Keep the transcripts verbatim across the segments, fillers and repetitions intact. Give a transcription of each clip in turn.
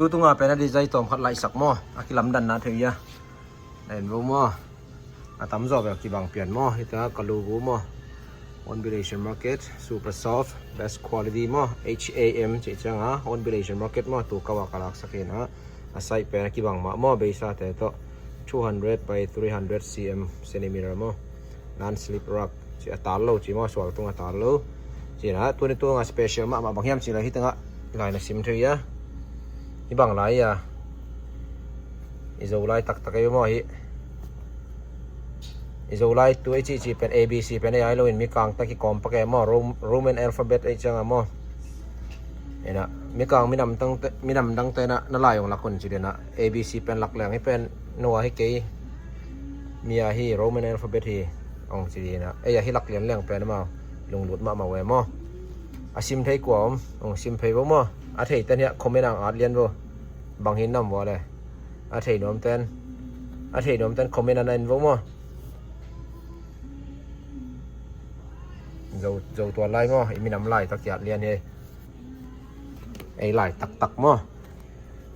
Tutunga pen a design tawm khat laihsak maw, a kilamdanna thei a. Na en vo maw. A tamzaw bel kibang pian maw. Hita Kalugu maw. Hornbill Asian Market, super soft, best quality maw. H A M cih cianga Hornbill Asian Market maw, tu kawah ka laksak hi na. A side pen a kibang mah maw, beisa te tawh two hundred by three hundred C M centimeter maw. Non-slip rug. Ci a tal lo ci maw, sual tung a tal lo. Ci na, tuni tunga special mahmah bang hiam ci la, hi tengah lai na sim thei a. Hi bang lai a. I Zolai taktak ei maw hi. I Zolai tu i cihcih pen A B C pen ei ai lo in mikang tak i kawm pak ei maw, Rom-, Roman alphabet ei cianga maw. Ina, mikang minam dangte, minam dangte na, na lai ong lak un ci dena. A B C pen lak leng hi pen, no a hi kei. Mi a hi Roman alphabet hi, ong ci dena. Ei a hi lak lian leng pen maw. Lunglut mahmah ve maw. A sim thei kua om, ong sim phei vo maw. A thei ten hi a comment ang at lian vo. Bang hi nam vo le. A thei nuam ten. A thei nuam ten comment a na en vo maw. Zo, zo tua lai maw, i minam lai tak kiat lian hi. Ei lai taktak maw.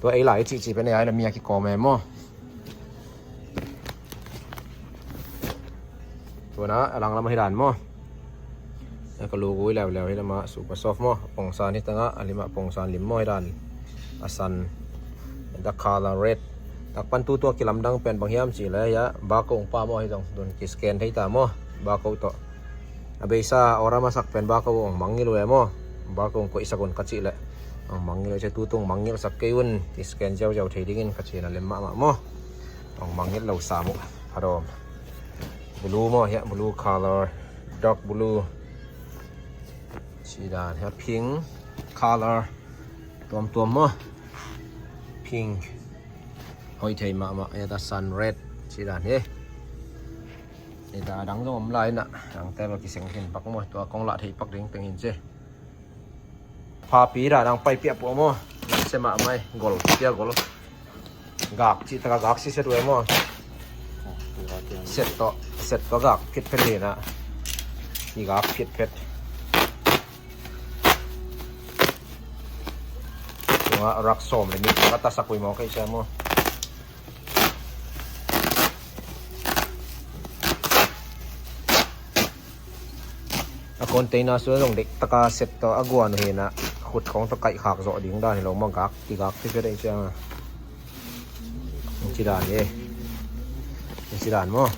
Tua ei lai i cihcih pen ei ai na mi a kikawm e maw. Tua na, a langlam a hi dan maw. A Kalugu i leuleu hi lama, super soft maw. Pongsan hi tengah, a lima pongsan lim maw hi dan. A san. The color red. Takpan tu tua kilamdang pen bang hiam ci le, ya, barcode ong pa maw hi zong. Tun ki scan thei ta maw. Barcode tawh. A beisa, ora masak pen barcode ong mangngilh uh e maw. Barcode ong koihsak un ka cih leh. Ong mangngilh uh e, tu tung mangngilh sak kei un. Ki scan ziauziau thei dingin ka cih na lem mahmah maw. Ong mangngilh lo sam uh. Padawm. Blue maw, hiah blue color. Dark blue. Ci dan hiah pink color. Tuamtuam maw. Pink. Hoih thei mahmah, hiah ta sun red. Ci dan hi. Hiah ta dang zong om lai na. Dangte bel kiseng khin pak maw. Tua kong lah thei pak ding teng hin ci. Phapi dan ang pai piah puah maw. Se mahmah e, gol, pia gol. Gak cih taka gak siset uh e maw. Set tawh, set tawh gak phitphet hi na. Ki gak phitphet. Tunga rak sawm le nih ka tasak uh hi maw, kei sia maw. A container sung zong dek taka set tawh a guan uh hi na, khut khawng tawh kaih khak zawh ding dan hi lo maw, gak, kigak phitphet ei ciang a. Ci dan hi. Ci dan maw.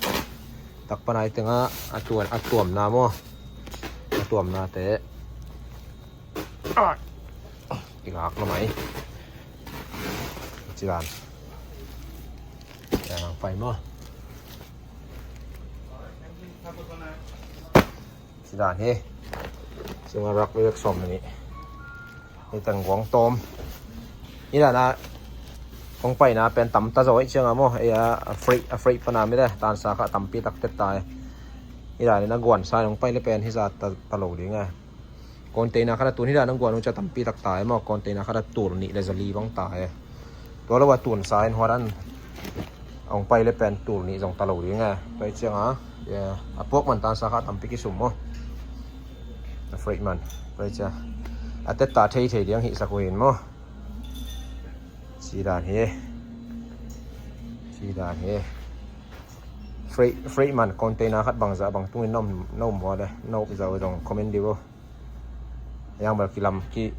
Tak panai tengah a tuan, a tuamna maw. A tuamna te. Kigak lo mai. Ci dan. Ci dan ang pai maw. Ci dan hi. Sunga rak vek sawm ni. Hi tang guang tawm. Hi dan a kong paina pen tam ta zaw i ciang a maw. Ei a freight, a freight pana mi le tansa kha tampi tak tet ta e. Hi dan in a guan sa in hong pai le pen hi za ta, ta lo ding a. Container khat a tun hi dan a guan uh ca tampi tak ta e maw. Container khat a tul nih le za li bang ta e. Tua lo a tun sa in huat an a hong pai le pen tul nih zong ta lo ding e. Tua i ciang a, a puak man tansa kha tampi kisum maw. A freight man. Tua i ciang a tet ta thei thei ding hi sak uh hin maw. Ci dan hi. Ci dan hi. Freight, freight man container khat bangzah bang tungin na om, na om hua le, na om zah uh zong comment dih uh. Yang bel kilam, ki,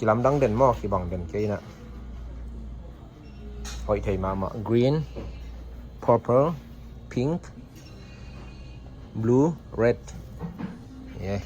kilamdang den maw, kibang den kei na. Hoih thei mahmah. Green, purple, pink, blue, red. Yeah.